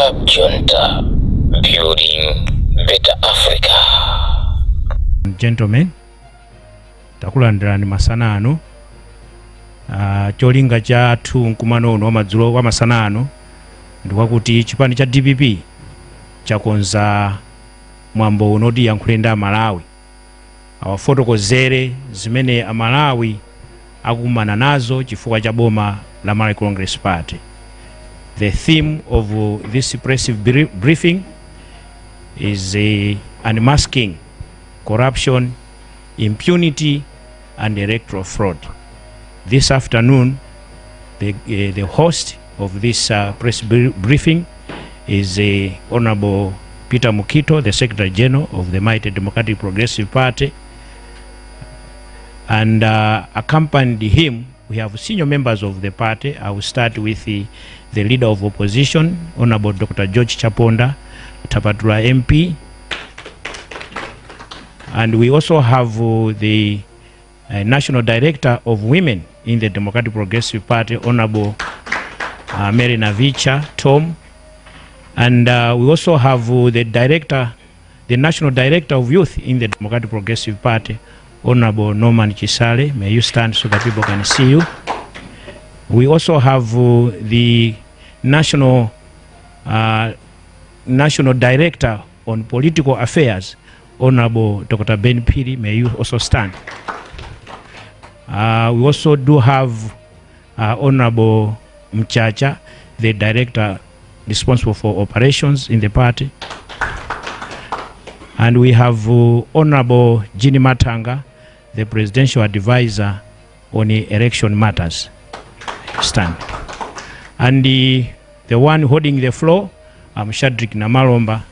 Cab Junta, building better Africa. Gentlemen, takulandirani masana ano. Cholinga chathu mkumano uno wamadzulo wa masana ano ndi wakuti chipani cha DPP chakonza mwambo uno kuti yankhule ndi Amalawi, awafotokozere zimene Amalawi akukumana nazo chifukwa cha boma la Malawi Congress Party. The theme of this press briefing is unmasking corruption, impunity and electoral fraud. This afternoon, the host of this press briefing is Honorable Peter Mukhito, the Secretary General of the Mighty Democratic Progressive Party, and accompanied him we have senior members of the party. I will start with the leader of opposition, Honorable Dr. George Chaponda, Tapatula MP, and we also have the National Director of Women in the Democratic Progressive Party, Honorable Mary Navicha Tom, and we also have the National Director of Youth in the Democratic Progressive Party, Honorable Norman Chisale. May you stand so that people can see you. We also have the National Director on Political Affairs, Honorable Dr. Ben Phiri. May you also stand. We also do have Honorable Mchacha, the Director responsible for operations in the party. And we have Honorable Jean Mathanga, the Presidential Advisor on election matters. Stand. And the one holding the floor, I'm Shadrick Namalomba,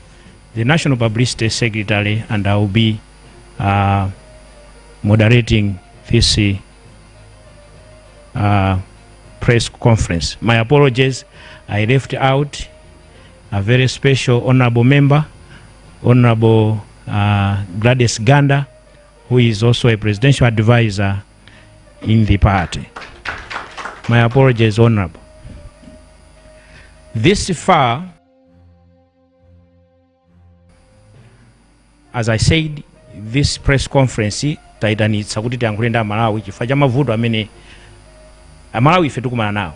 the National Publicity Secretary, and I will be moderating this press conference. My apologies, I left out a very special honorable member, Honorable Gladys Ganda, who is also a presidential advisor in the party. My apologies, Honorable. This far, as I said, this press conference taitanitsa kuti tiyankhule ndi Amalawi chifukwa cha mavuto amene Amalawi ife tikumana nawo,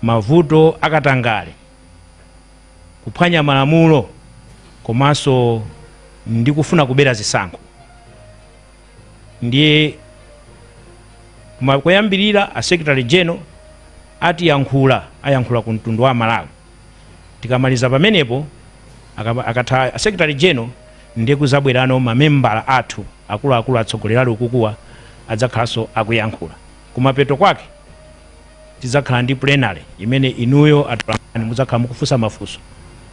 mavuto akatangale, kuphwanya malamulo, komanso ndi kufuna kubera zisankho. Ndiye kuyambirira a Secretary General atiyankhula, ayankhula ku mtundu wa Malawi. Tikamaliza pamenepo, akatha a Secretary General, ndiye kuzabwerano mamembala athu akuluakulu, atsogoleri ali ukukuwa, adzakhalanso akuyankhula. Kumapeto kwake tidzakhala ndi plenary imene inuyo atolankhani mudzakhala mukufunsa mafunso,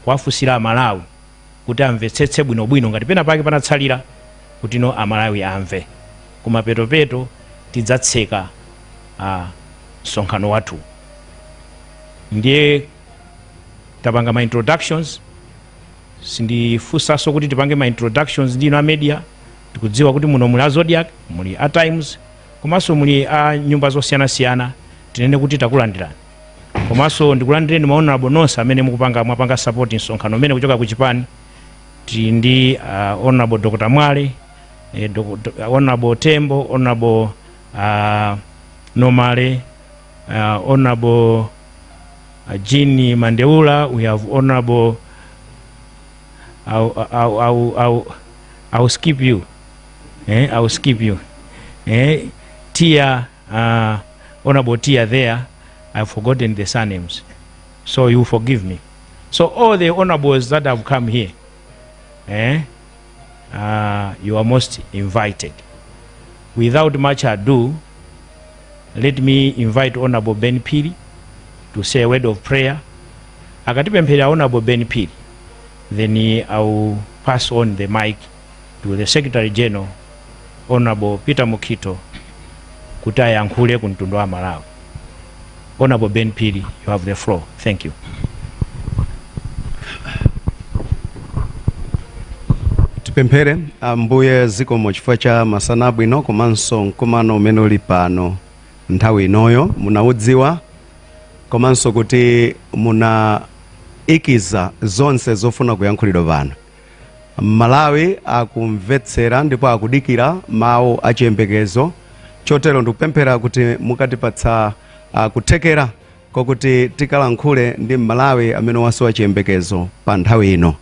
kuwafunsira Amalawi kuti amvetsetse bwinobwino ngati pena pake panatsalira kuti no Amalawi amve. Kumapetopeto tidzatseka msonkhano wathu. Ndiye tapanga ma introductions, sindifunsanso kuti tipange ma introductions ndino a media. Tikudziwa kuti muno muli a Zodiak, muli a Times, komanso muli a nyumba zosiyanasiyana. Tinene kuti takulandirani, komanso ndikulandireni ma honorable nonse amene mukupanga, mwapanga support msonkhano umene kuchoka ku chipani. Tili ndi Honorable Dr. Mwale, Honorable Tembo, Honorable Nomale, Honorable Jean Mandeula. We have Honorable, I'll skip you, I'll skip you, Tia, Honorable Tia there. I've forgotten the surnames, so you forgive me. So all the honorables that have come here, you are most invited. Without much ado, let me invite Honorable Ben Phiri to say a word of prayer. Akatipemphera Honorable Ben Phiri, then I will pass on the mic to the Secretary General, Honorable Peter Mukhito, kuti ayankhule ku mtundu wa Malawi. Honorable Ben Phiri, you have the floor. Thank you. Tipemphere. Ambuye, zikomo chifukwa cha masana abwino komanso mkumano umene uli pano nthawi inoyo munaudziwa, komanso kuti muna Kuikiza zonse zofuna kuyankhulidwa pano. Malawi akumvetsera ndipo akudikira mawu achiyembekezo. Chotero ndikupemphera kuti mukatipatsa kuthekera kokuti tikalankhule ndi Malawi amene wasowa chiyembekezo pa nthawi ino.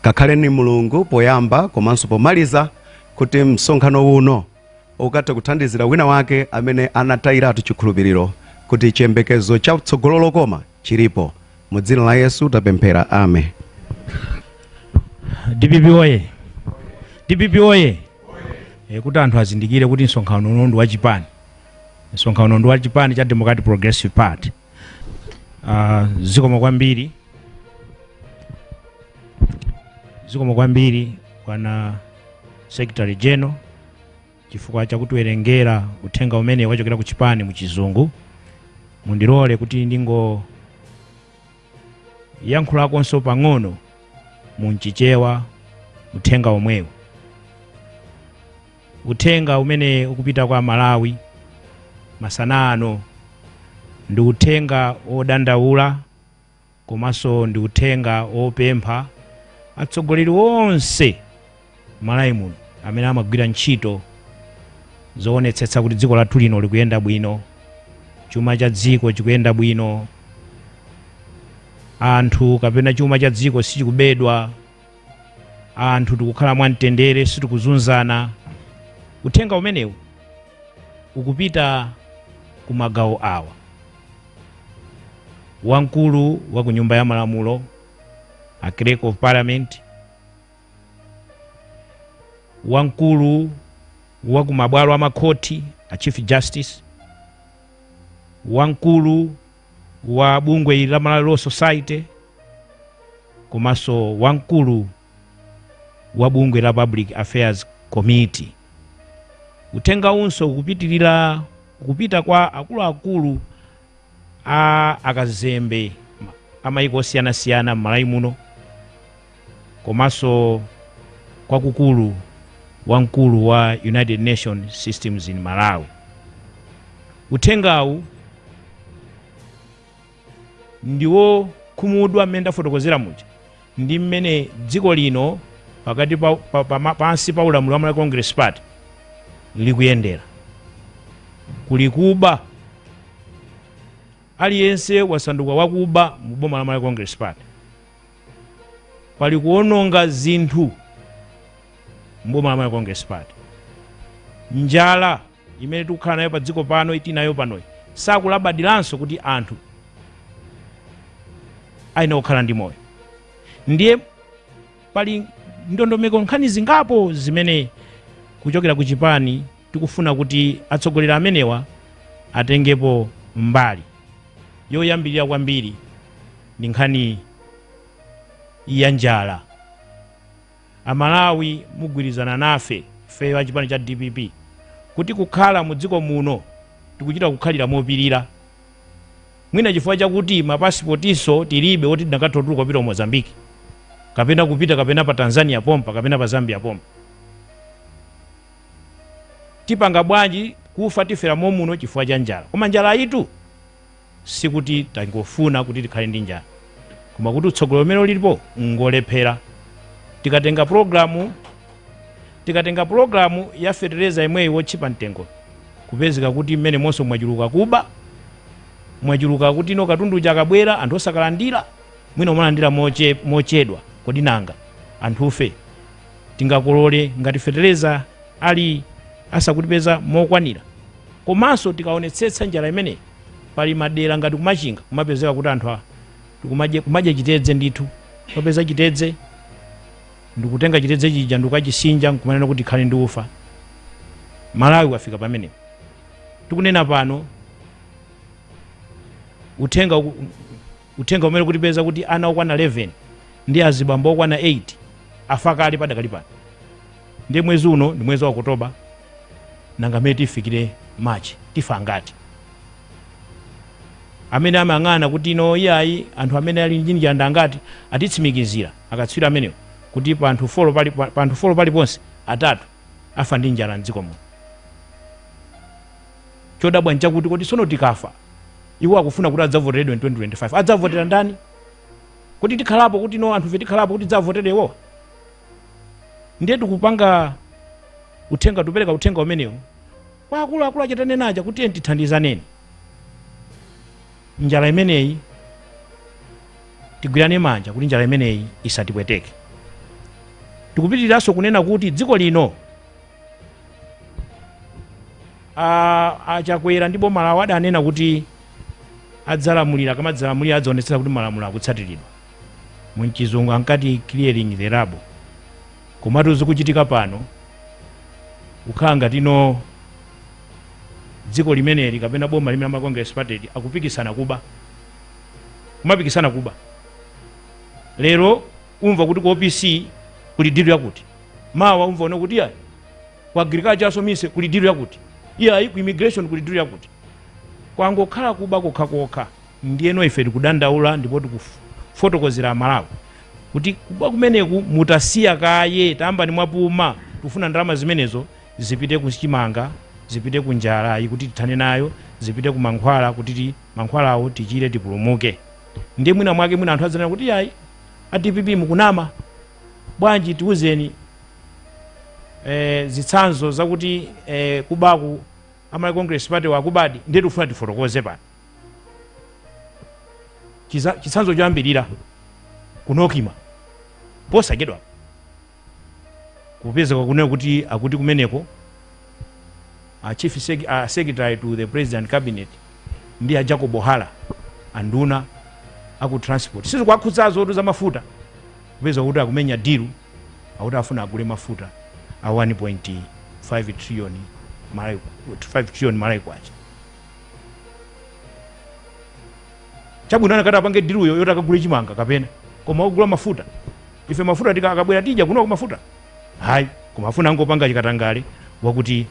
Kakhaleni Mulungu poyamba komanso pomaliza, kuti msonkhano uno ukathe kuthandizira wina wake amene anatayiratu chikhulupiriro, kuti chiyembekezo cha tsogolo lokoma chilipo. Mu dzina la Yesu tapemphera, amen. DPP oye! DPP oye! Kuti anthu azindikire kuti msonkhano uno ndi wachipani, msonkhano ndi wachipani cha Democratic Progressive Party. Zikomo kwambiri, zikomo kwambiri, bwana Secretary General, chifukwa chakutiwerengera uthenga umene wachokera ku chipani mu Chizungu. Mundilole kuti ndingo yankhulakonso pang'ono mu Mchichewa uthenga omwewu, uthenga umene ukupita kwa Malawi masana ano. Ndi uthenga odandaula komanso ndi uthenga opempha atsogoleri onse Malawi muno amene amagwira ntchito zoonetsetsa kuti dziko lathu lino likuyenda bwino, chuma cha dziko chikuyenda bwino, anthu kapena chuma cha dziko sichikubedwa, anthu tikukhala mwamtendere, sitikuzunzana. Uthenga umenewu ukupita ku magawo awa: wamkulu wa ku Nyumba ya Malamulo, a Clerk of Parliament, wamkulu wa ku mabwalo amakhoti, a Chief Justice, wamkulu wa bungwe ili la Malawi Law Society, komanso wamkulu wa bungwe la Public Affairs Committee. Uthenga unso ukupitirira kupita kwa akuluakulu a akazembe amayiko osiyanasiyana m'Malawi muno, komanso kwakukulu wamkulu wa United Nations Systems in Malawi. Uthengawu ndiwo khumudwa mmene ndafotokozera muja ndi mmene dziko lino pakati pa, pa, pa, pansi pa ulamuliro wa Malawi Congress Party likuyendera. Kuli kuba, aliyense wasanduka wakuba mu boma la Malawi Congress Party. Pali kuononga zinthu mboma la Malawi Congress Party. Njala imene tikukhala nayo pa dziko pano, tinayo panoyi, sakulabadiranso kuti anthu ayenera kukhala ndi moyo. Ndiye pali ndondomeko, nkhani zingapo zimene kuchokera ku chipani tikufuna kuti atsogoleri amenewa atengepo mbali. Yoyambirira kwambiri ndi nkhani ya njala. Amalawi, mugwirizana nafe ifeyo achipani cha DPP kuti kukhala mu dziko muno tikuchita kukhalira mopirira, mwina chifukwa chakuti mapasipotinso tilibe oti tinakatha kutuluka kupita ku Mozambiki kapena kupita kapena pa Tanzania pompa kapena pa Zambia pompa. Tipanga bwanji? Kufa tifera momuno chifukwa cha njala. Koma njala ayitu, sikuti tangofuna kuti tikhale ndi njala, koma kuti utsogoleri umene ulipo ngolephera. Tikatenga pulogalamu ya fetereza imweyi wotchipa mtengo, kupezeka kuti mmene monso mwachuluka kuba, mwachuluka kuti ino katundu uja akabwera anthu osakalandira, mwina umalandira mochedwa. Kodi nanga anthufe tingakolole ngati fetereza ali asakutipeza mokwanira? Komanso tikaonetsetsa njala imeneyi, pali madera ngati kuMachinga, kumapezeka kuti anthu kumadya chitedze ndithu. Kupeza chitedze, ndikutenga chitedze chija ndikukachisinja, nkumanena kuti khale ndi ufa. Malawi wafika pamenepo tikunena pano. Uthenga umene kutipeza kuti ana okwana 11 ndi azibambo okwana 8 afa kale padakali pano. Ndiye mwezi uno ndi mwezi wa Okotoba, nanga mmene tifikire Machi tifa ngati? Amene amayang'ana kuti ino iyayi, anthu amene ali ndi njala angati, atitsimikizira akatswiri amenewo kuti pa anthu 4 paliponse, atatu afa ndi njala mdziko muno. Chodabwa nchakuti kodi tsono tikafa, iwo akufuna kuti adzavoteredwe in 2025, adzavotera ndani? Kuti tikhalapo kuti no anthu ife tikhalapo kuti tidzavoterewo? Ndiye tikupanga uthenga, tupereka uthenga umenewu kwa akuluakulu achitanenaja kuti tiye tithandizaneni njala imeneyi, tigwirane manja kuti njala imeneyi isatipweteke. Tikupitiriranso kunena kuti dziko lino, Achakwera ndi boma lawo adanena kuti adzalamulira, akamadzalamulira adzaonetsetsa kuti malamulo akutsatiridwa. Mchizungu ankati "clearing the rubble", komatu zikuchitika pano kukhala ngati no dziko limeneli kapena boma limene la Congress Party akupikisana kuba, kumapikisana kuba. Lero umva kuti ku OPC kuli deal yakuti, mawa umva one kuti iyayi, ku agriculture so mise kuli deal yakuti, iyayi, ku immigration kuli deal yakuti. Kwangokhala kuba kokhakokha. Ndiyeno ife tikudandaula ndipo tikufotokozera Amalawi kuti kuba kumeneku mutasiya kaye, tayambani mwapuma. Tikufuna ndalama zimenezo zipite ku chimanga, zipite ku njala kuti tithane nayo, zipite ku mankhwala kuti mankhwalawo tichire, tipulumuke. Ndiye mwina mwake mwina anthu adzanena kuti yayi, a DPP mukunama bwanji, tiuzeni zitsanzo zakuti kubaku a Malawi Congress Party wakubadi. Ndiye tikufuna tifotokoze pano. Chitsanzo choyambirira, ku NOCMA posachedwa kupezeka kunena kuti akuti kumeneko a chief a secretary to the president cabinet ndi a Jacob Hara, anduna aku transport, sizikuwakhudzazo za mafuta, kupeza kuti akumenya deal, akuti afuna agule mafuta a 1.5 trillion Malawi, 5 trillion Malawi kwacha. Chabwino, anakati apange deal yo yoti akagule chimanga kapena, koma ogula mafuta, ife mafuta tika akabwera tija kunoko mafuta hayi, koma afuna angopanga chikatangale wakuti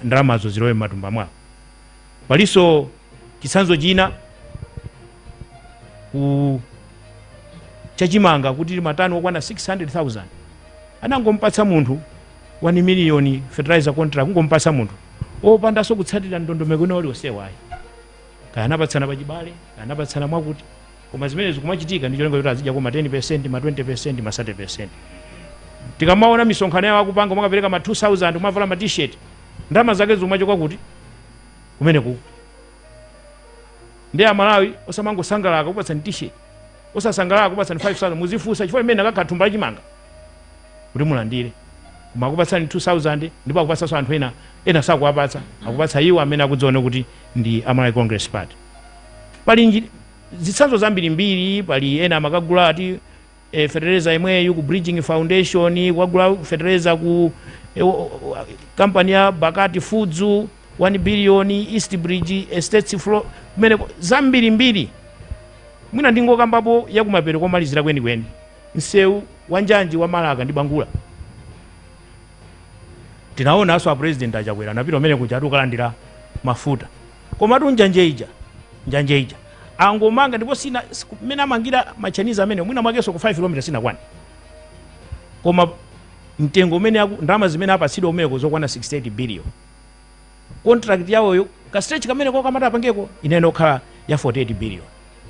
ndalamazo zilowe m'matumba mwawo. Palinso chitsanzo china ku chachimanga, kuti matani okwana 600,000 anangompatsa munthu 1 million fertilizer contract, kungompatsa munthu opandanso kutsatira ndondomeko ina uliwonsewayi, kaya anapatsana pachibale, kaya anapatsana mwakuti, koma zimene zikumachitika ndi cholinga choti azidya ma 10%, ma 20%, ma 30%. Tikamaona misonkhano yawo akupanga, makapereka ma 2000, kumavala ma T-shirt, ndalama zake zikumachoka kuti kumeneku? Ndi Amalawi osamangosangalala kupatsani T-shirt, osasangalala kupatsani 5000, muzifunsa chifukwa imene akakhala thumba lachimanga kuti mulandire, koma akupatsani 2000 ndipo akupatsanso anthu ena, ena sakuwapatsa, akupatsa iwo amene akudziona kuti ndi a Malawi Congress Party. Pali zitsanzo zambirimbiri. Pali ena amakagula ati fertilizer imweyu ku Bridging Foundation, kukagula fertilizer ku kampani ya Bakati Foods 1 billion, East Bridge Estates Flo kumene zambirimbiri. Mwina ndingokambapo yakumapeto komalizira kwenikweni, msewu wa njanji wa Malaka ndi Bangula. Tinaonanso a president Achakwera anapita umene kuja ati ukalandira mafuta, komatu njanje ija angomanga ndipo sina mmene amangira ma Chinese amene mwina mwakenso ku 5 km sinakwane, koma mtengo umene ndalama zimene apatsidwa umeneko zokwana 68 billion. Contract yawoyo, ka stretch kamene kokamata apangeko, inene okhala ya 48 billion,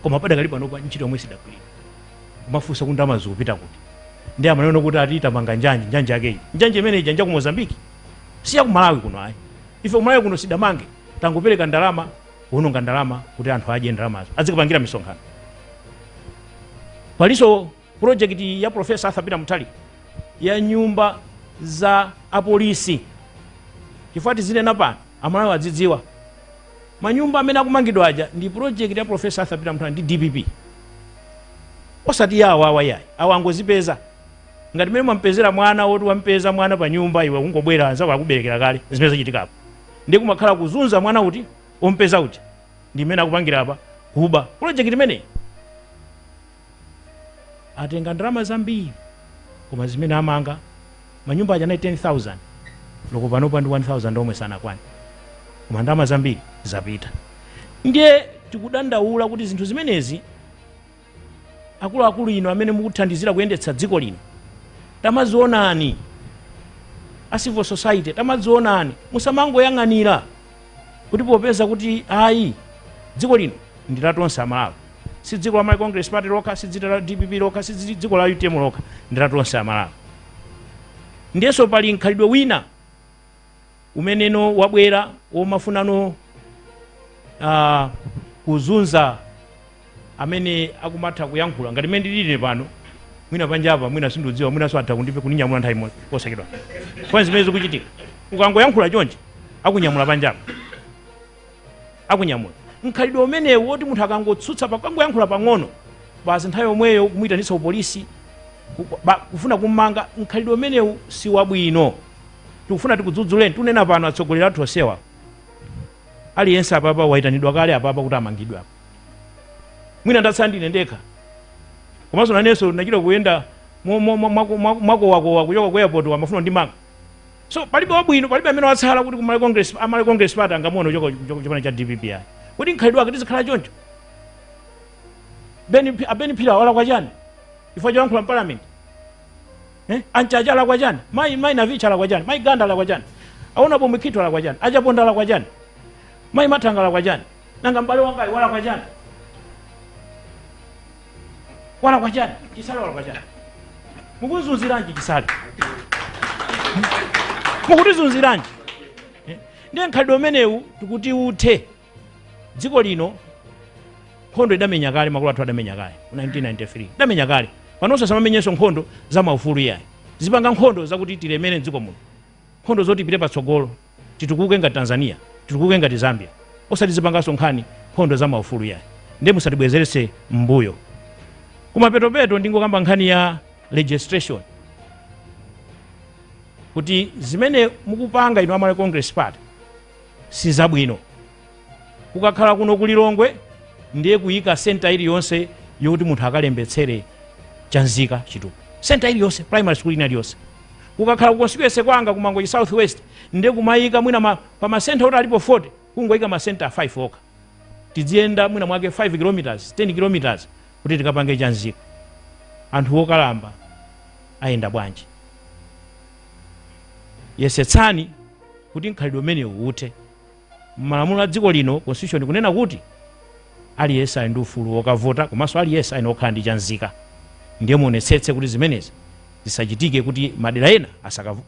koma padakali panopa ntchito yomwe sidagwirira. Kumafunsa kuti ndalama zikupita kuti? Ndi amanena kuti ati tamanga njanji. Njanji yake iyi, njanji imene ija nja ku Mozambique, si ya ku Malawi kuno ayi. Ife ku Malawi kuno sidamange, tangopereka ndalama, kuononga ndalama kuti anthu adye ndalamazo, azikapangira misonkhano. Palinso project ya Professor Arthur Peter Mutharika ya nyumba za apolisi. Chifukwa tizinena pano, Amalawi adzidziwa, manyumba amene akumangidwa aja ndi project ya Professor Arthur Peter Mutharika ndi DPP, osati ya awawa yayi. Awa angozipeza ngati mmene mwampezera mwana woti wampeza mwana pa nyumba, iwe kungobwera, anzako akuberekera kale. Zimene zachitikapo ndi kumakhala kuzunza mwana kuti ompeza uja, ndi mmene akupangira apa kuba. Project imeneyi atenga ndalama zambiri, koma zimene amanga manyumba aja anali 10,000, loko panopa ndi 1000 omwe sanakwane, koma ndalama zambiri zapita. Ndiye tikudandaula kuti zinthu zimenezi, akuluakulu ino amene mukuthandizira kuyendetsa dziko lino, tamazionani. A civil society, tamazionani. Musamangoyang'anira kuti popeza kuti ayi, dziko lino ndi la tonse Amalawi. Si dziko la Malawi Congress Party lokha, si dziko la DPP lokha, si dziko la UTM lokha, ndi la tonse Amalawi. Ndiyenso pali mkhalidwe wina umeneno wabwera womafunano kuzunza amene akumatha kuyankhula ngati mmene ndilili pano. Mwina panjapa, mwina sindidziwa, mwinanso atha kundipe kuninyamula nthawi imodzi posachedwa. Kwa zimene zikuchitika, ukangoyankhula chonchi akunyamula panjapa, akunyamula. Mkhalidwe umenewu woti munthu akangotsutsa, pakangoyankhula pang'ono basi, nthawi yomweyo kumuyitanitsa upolisi, kufuna kummanga, mkhalidwe umenewu si wabwino. Tikufuna tikudzudzuleni, tunena pano atsogoleri athu onsewa, aliyense apapa wayitanidwa kale apapa kuti amangidwe apa. Mwina ndatsala ndine ndekha, komanso nanenso ndachita kuyenda mwakowakowa kuchoka ku airport, wamafuna ndimanga. So palibe wabwino, palibe amene watsala kuti kumalawi Congress, amalawi Congress Party angamuone kuchoka chipani cha DPP ayi. Kuti mkhalidwe wake tizikhala choncho? A Ben Phiri walakwa chani chifukwa choyankhula mparliament, eh? Anchacha alakwa chani? Mai Navicha alakwa chani? Mai Ganda alakwa chani? Aona bomwe Khito alakwa chani? Achaponda alakwa chani? Mai Mathanga alakwa chani? Nanga m'bale wangayi walakwa chani? Walakwa chani? Chisale walakwa chani? Mukuzunziranji Chisale? Mukutizunziranji? Eh? Ndiye mkhalidwe umenewu tikuti uthe. Dziko lino nkhondo idamenya kale, makolo athu adamenya kale mu 1993, idamenya kale. Panonso samamenyenso nkhondo za maufulu iyayi, zipanga nkhondo zakuti tilemere mdziko muno, nkhondo zoti tipite patsogolo, titukuke ngati Tanzania, titukuke ngati Zambia, osati zipanganso nkhani nkhondo za maufulu iyayi. Ndiye musatibwezeretse mbuyo. Kumapetopeto ndingokamba nkhani ya registration, kuti zimene mukupanga inu amalawi Congress Party si zabwino. Kukakhala kuno kulilongwe ndiye kuyika center iliyonse yokuti munthu akalembetsere chanzika chitupa, center iliyonse, primary school ina iliyonse. Kukakhala ku constituency kwanga kumangochi South West ndiye kumayika mwina pa masenta oti alipo 40, kungoyika masenta 5 okha, tiziyenda mwina mwake 5 kilometers, 10 kilometers kuti tikapange chanzika. Anthu wokalamba ayenda bwanji? Yesetsani kuti mkhalidwe umenewu uthe. Malamulo a dziko lino, constitution, kunena kuti aliyense ali ndi ufulu wokavota, komanso aliyense ali okhala ndi chanzika. Ndiye muonetsetse kuti zimenezi zisachitike, kuti madera ena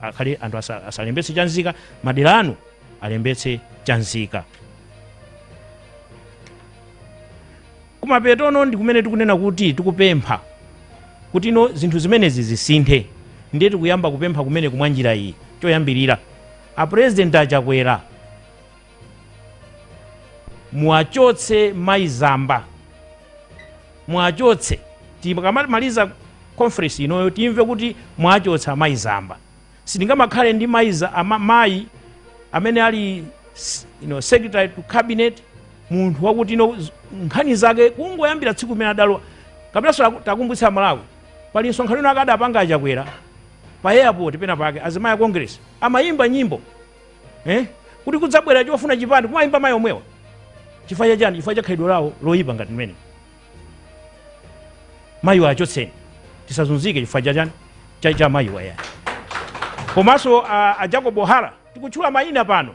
akhale anthu asalembetse chanzika, madera anu alembetse chanzika. Kumapetono ndi kumene tikunena kuti tikupempha kuti ino zinthu zimenezi zisinthe. Ndiye tikuyamba kupempha kumene kumwa njira iyi. Choyambirira, a President Achakwera, muwachotse Mayi Zamba, muwachotse. Tikamamaliza conference inoyo timve kuti mwachotsa Mayi Zamba. Sitingamakhale ndi mayi amene ali secretary to cabinet, munthu wakuti ino nkhani zake kungoyambira tsiku limene adalowa. Kapenanso takumbutsa Malawi, pali msonkhano ino akadapanga Achakwera pa airport pena pake, azimayi a Congress amayimba nyimbo, eh? Kuti kudzabwera chofuna chipani, kumayimba mayi omwewa. Chifukwa chachani? Chifukwa cha khalidwe lawo loyipa ngati limene. Mayiwa achotseni, tisazunzike chifukwa chachani, cha mayiwa yani. Komanso a Jacob Hara, tikutchula mayina pano,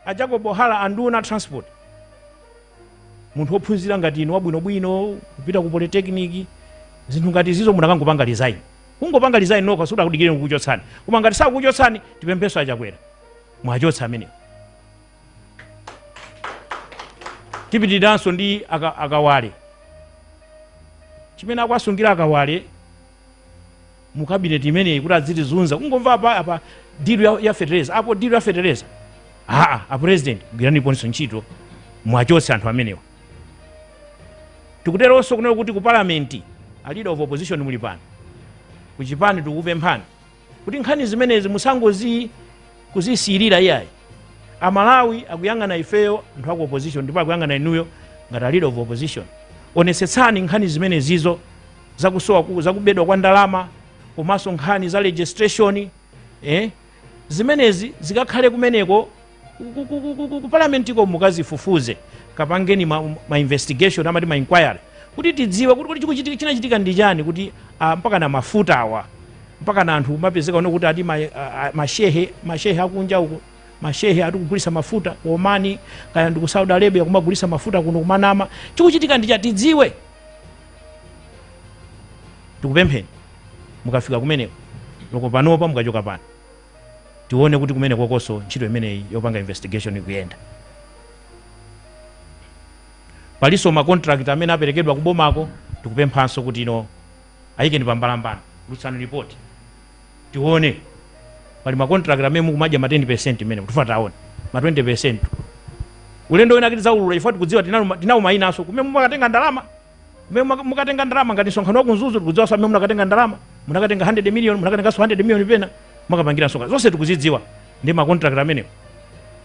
a Jacob Hara, anduna transport, munthu wophunzira ngati inu, wabwinobwino, kupita ku polytechnic, zinthu ngati zizo munakangopanga resign, kungopanga resign nokha, suti akudikireni kukuchotsani. Koma ngati sakukuchotsani, tipempheso Achakwera mwachotsa amenewo. Tipitiriranso ndi Akawale, chimene akuwasungira Akawale mu cabinet imeneyi kuti adzitizunza, kungomva apa apa deal ya fetereza, apo deal ya fetereza. Aa, a President, gwiraniponso ntchito, mwachotse anthu amenewa. Tikuteronso kunena kuti ku parliament, a leader of opposition muli pano, kuchipani tikukupemphani kuti nkhani zimenezi musangozi kuzisiyirira iyayi. Amalawi akuyang'ana ifeyo anthu aku opposition, ndipo akuyang'ana inuyo ngati a leader of opposition. Onetsetsani nkhani zimenezizo zakusowa zakubedwa kwa ndalama, komanso nkhani za registration, eh? Zimenezi zikakhale kumeneko ku parliamentiko, mukazifufuze, kapangeni ma investigation, amati ma inquiry, kuti tidziwe kuti chikuchitika, chinachitika ndi chani, kuti mpaka na mafuta awa, mpaka na anthu mapezeka uno kuti ati mashehe akunja uko, mashehe ati kugulisa mafuta ku Omani, kaya ndi ku Saudi Arabia, kumagulisa mafuta kuno kumanama. Chikuchitika ndi cha tidziwe. Tikupempheni, mukafika kumeneko, loko panopa mukachoka pano, tione kuti kumene kokonso ntchito imeneyi yopanga investigation ikuyenda. Palinso ma contract amene aperekedwa kubomako. Tikupemphanso kuti ino ayikeni pambalambano, tulutsani report, tione pali ma contract amene mukumadya ma 10% imene tifuna taone ma 20%. Ulendo wina akitizaulula, chifukwa tikudziwa tinawo mayinaso kumene mumakatenga ndalama, kumene mukatenga ndalama ngati msonkhano wa ku Mzuzu. Tikudziwa amene munakatenga ndalama, munakatenga 100 million, munakatenganso 100 million pena mukapangira msonkhano. Zonse tikuzidziwa ndi ma contract amenewo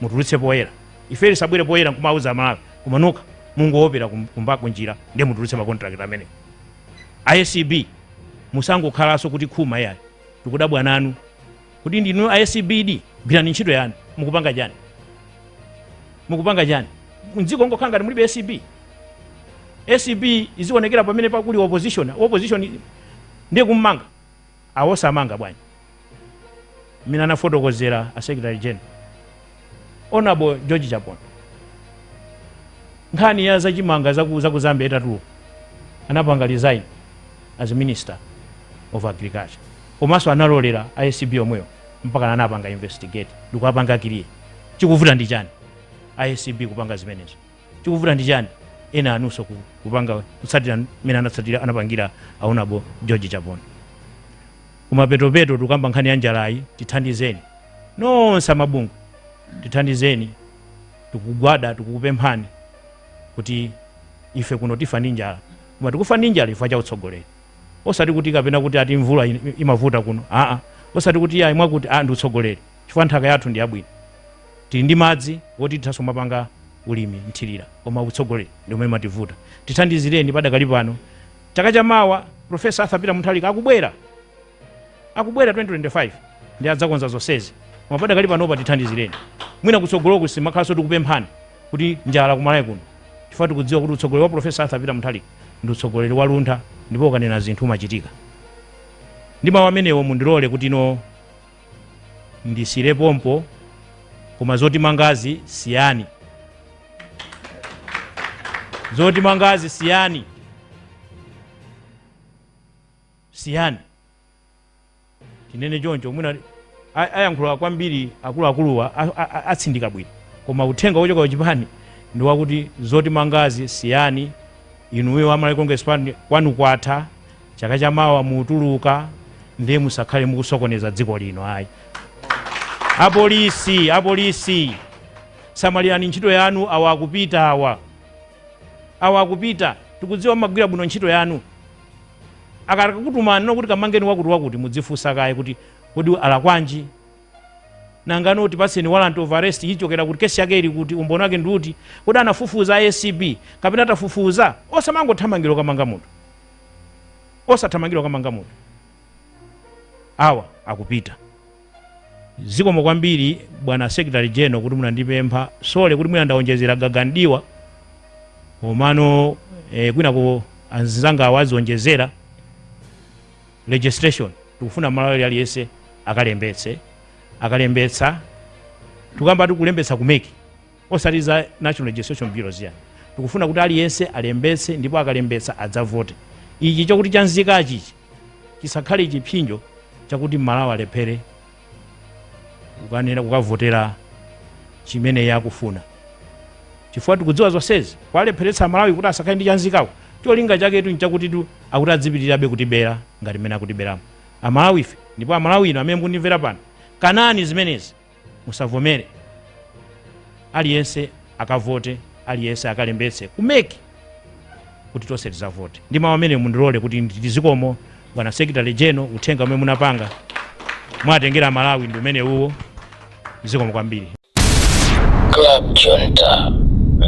mutulutse poyera. Ife lisabwere poyera nkumauza Amalawi, koma nokha mungoopera kumba kunjira, ndiye mutulutse ma contract amenewo. ACB, musangokhalanso kuti khuma yayi. Tikudabwa nanu kuti ndinu ACB, gwirani ntchito yanu. Mukupanga chani? Mukupanga chani? Mdziko ngokhala ngati mulibe ACB. ACB izionekera pamene pakuli opposition. Opposition ndiye kummanga, awo samanga bwanji? Mmene anafotokozera a Secretary General, Honorable George Chaponda, nkhani ya zachimanga zaku Zambia itatuluka, anapanga resign as Minister of Agriculture, komanso analolera ACB omweyo mpaka anapanga investigate ndikuapanga clear. Chikuvuta ndi chani ACB kupanga zimenezo? Chikuvuta ndi chani ena anunso kupanga kutsatira mmene anatsatira, anapangira Honorable George Chaponda? Kumapetopeto tikamba nkhani ya njalayi. Tithandizeni nonse amabungwe, tithandizeni. Tikugwada, tikukupemphani kuti ife kuno tifa ndi njala, koma tikufa ndi njala chifukwa cha utsogoleri, osati kuti kapena kuti ati mvula imavuta kuno, aa, osati kuti ayi mwakuti a ndi utsogoleri, chifukwa nthaka yathu ndi yabwino, tili ndi madzi woti tithaso mapanga ulimi mthirira, koma utsogoleri ndi umene mativuta. Tithandizireni padakali pano. Chaka chamawa Professor Arthur Peter Mutharika akubwera, akubwera 2025 ndi adzakonza zonsezi, koma padakali panopa tithandizireni. Mwina kutsogoloku simakhalanso tikupemphani kuti njala kumalawi kuno, chifukwa tikudziwa kuti utsogoleri wa Professor Arthur Peter Mutharika ndi utsogoleri wa luntha, ndipo ukanena zinthu umachitika. Ndi mawu amenewo mundilole kuti ino ndisire pompo, koma zoti mangazi siyani, zoti mangazi siyani, siyani, tinene choncho. Mwina ayankhula kwambiri akuluakuluwa, atsindika bwino, koma uthenga wochoka kuchipani ndi wakuti zoti mangazi siyani. Inuyo a Malawi Congress Party, kwanu kwatha. Chaka chamawa mutuluka, ndiye musakhale mukusokoneza dziko lino ayi. Apolisi, apolisi, samalirani ntchito yanu. Awa akupita, awa, awa akupita. Tikudziwa mmagwira bwino ntchito yanu. Akakutumani nokuti kamangeni wakuti wakuti, mudzifunsa kaye kuti kodi alakwanji? Nangano tipatseni warrant of arrest ichokera kuti? Kesi yake ili kuti? Umboni wake ndi uti? Kodi anafufuza ACB kapena tafufuza? Osamangothamangira kamanga munthu, osathamangira kamanga munthu. Awa akupita. Zikomo kwambiri, bwana Secretary General, kuti munandipempha. Sorry kuti mwina ndawonjezera gagandiwa, komano kwina ku anzanga awo azionjezera. Registration, tikufuna Malawi aliyense akalembetse. Akalembetsa, tikamba tikulembetsa ku MEC, osati za National Registration Bureau ziya. Tikufuna kuti aliyense alembetse, ndipo akalembetsa adzavote. Ichi chokuti chanzikachi chisakhale chipsinjo chakuti Mmalawi alephere kukanena kukavotera chimene iye akufuna, chifukwa tikudziwa zonsezi kwalepheretsa Malawi kuti asakhale ndi chanzikako, cholinga chaketu nchakuti tu akuti adzipitirirabe kutibera ngati mmene akutiberamo Amalawi ife. Ndipo Amalawi ino amene mukundimvera pano, kanani zimenezi, musavomere. Aliyense akavote, aliyense akalembetse ku MEC kuti tonse tizavote. Ndi mawu amene mundilole kuti ndizikomo, bwana Secretary General. Uthenga umene munapanga mwatengera Malawi ndi umene uwo. Zikomo kwambiri. Club Junta,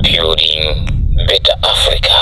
building better Africa.